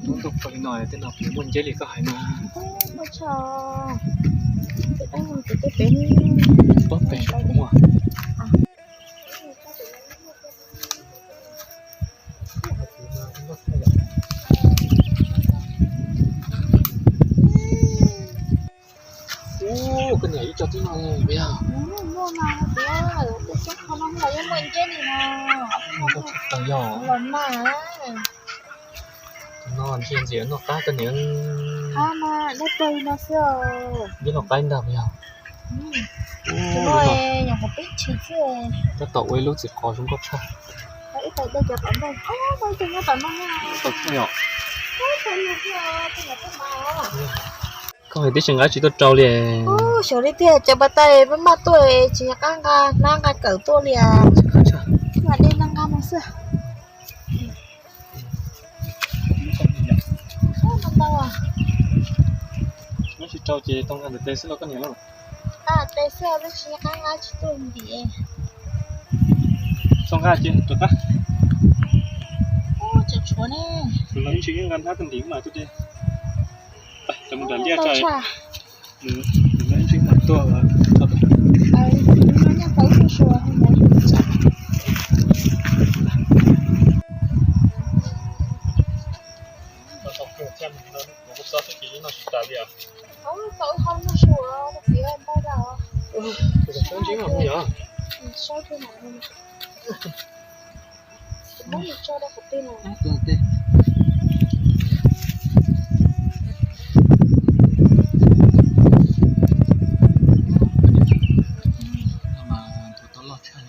Lub ntuj poob li no tej no puas muaj nceb li koj hais no? Muaj tshaj, pem peb, peb pem puas muaj. Ub, koj niam ib co tib no yog? Muaj no tiag, tej tsob qhov no los yeej muaj nceb li no. Los mas. No ntsia ntxiv noj qab koj niam. Qab mas dab tawg no xwb. Nceb noj qab ntag puas yog? Tab tom ua ib lub txiv qos zoo nkauj tshaj. Koj hais tib si nqa tsis tuaj rau li. Xyov li tiag, cov pas tau maj maj tuaj tsis nco qab nqa hnab nqa kawm tuaj li. Mam li nqa nqa no xwb. Nqa tsis rau ces tau nqa ntawm tes xwb los koj niam los. Nqa tes xwb los tsis nco qab nqa tsis tuaj ntim. Txhob nqa ces rov qab. Ub, tseem tshuav ne. Tus no ib ntsis nqa hnab tuaj ntim mas tuaj de. Cov mus nram liaj tso. Tus no ib ntsis mas tuaj. Txhob txhob tsis noj tsis tas li os. Tus no ib ntsis mas kuj yog. No mas tus tau loj tshaj.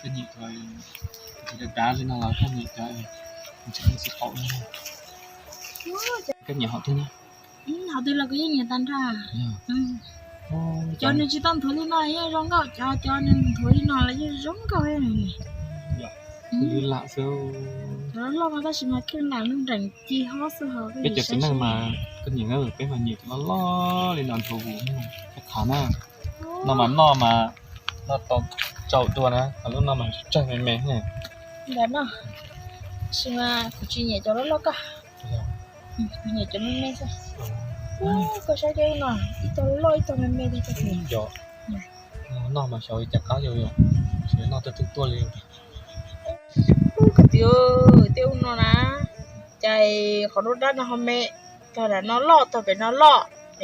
Koj nyiam cov dav dav li no los koj nyiam cov ntxim ntxim qaum no? Koj nyiam hom twg na? Hom twg los kuv yeej nyiam tag nrho. Cov nws tsis tau nthuav li no yeej zoo nkauj, cov cov nws nthuav li no los yeej zoo nkauj. Lam xwb. Cov loj loj mas tab sis mas kheej lam nreem ci hob xwb hos. Peb cov txiv neej mas koj nyiam, peb mas nyiam cov loj loj li no nthuav vus, qhov na. No mas noj mas noj tau tsau dua na, ho lub no mas tsawg me me. Ntawm no, tab sis mas kuv tsis nyiam cov loj loj koj. Kuv nyiam cov me me xwb. Koj saib tej ub no, ib tug loj ib tug me me li. Noj mas xyov cas qab yus yus, xyov noj twg twg tuaj li. Ub, koj tias tej ub no na, cas qhov nruab nrab no ho me, tog nram no loj tog pem no loj,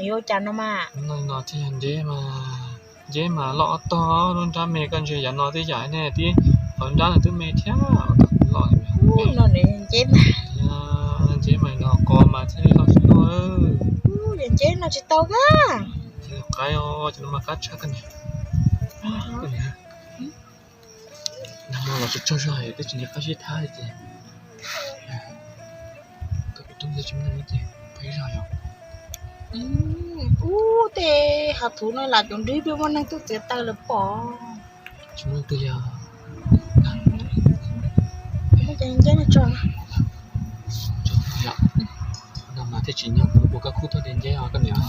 yuav cas no mas. No thiaj yog nceb mas, nceb mas loj ob tog, nruab nrab me koj ntsia yav no twb yam ne, tib qhov nrab no twb me thiab, loj. No nceb mas, nceb mas no qos mas thiaj li loj tsis loj. Yog nceb no tsis tau kag. Qaib os, cov no mas qab tshaj koj niam. Nag hmo los tsaug zog twb tsis nco qab sib thab li ces, koj pem roob ntawd tsis muaj neeg ces peb zog yog. Ub, tej hav thuv no lam cov nrib peb muaj neeg tuaj txiav taws lawm pom. Tsis muaj leej twg li os. Muaj cov nceb no tso. No mas thiaj tsim nyog kuv ua koj khub tuaj de nceb os koj niam.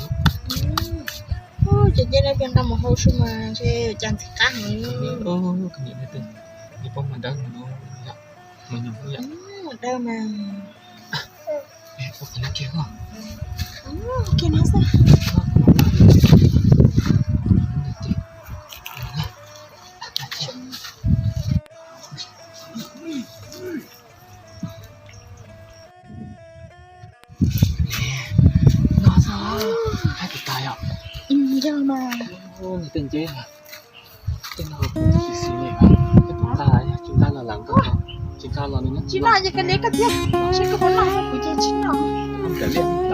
Cov nceb no pheej nqa mus hau su mas ntshe cas ntxim qab heev. Koj niam, nej pom mas dawb no, mas nyuam dawb mas. Ua qhov no kiag os. Kiag no xwb. No xwb, hais tias tas yom. Yog mas. Tej nceb, tej no xis xis li, tej tus nqa, tsis nqa los lam koj, tsis nqa los nws tsis noj ces koj liam koj thiab, saib koj puas noj, kuv ces tsis noj.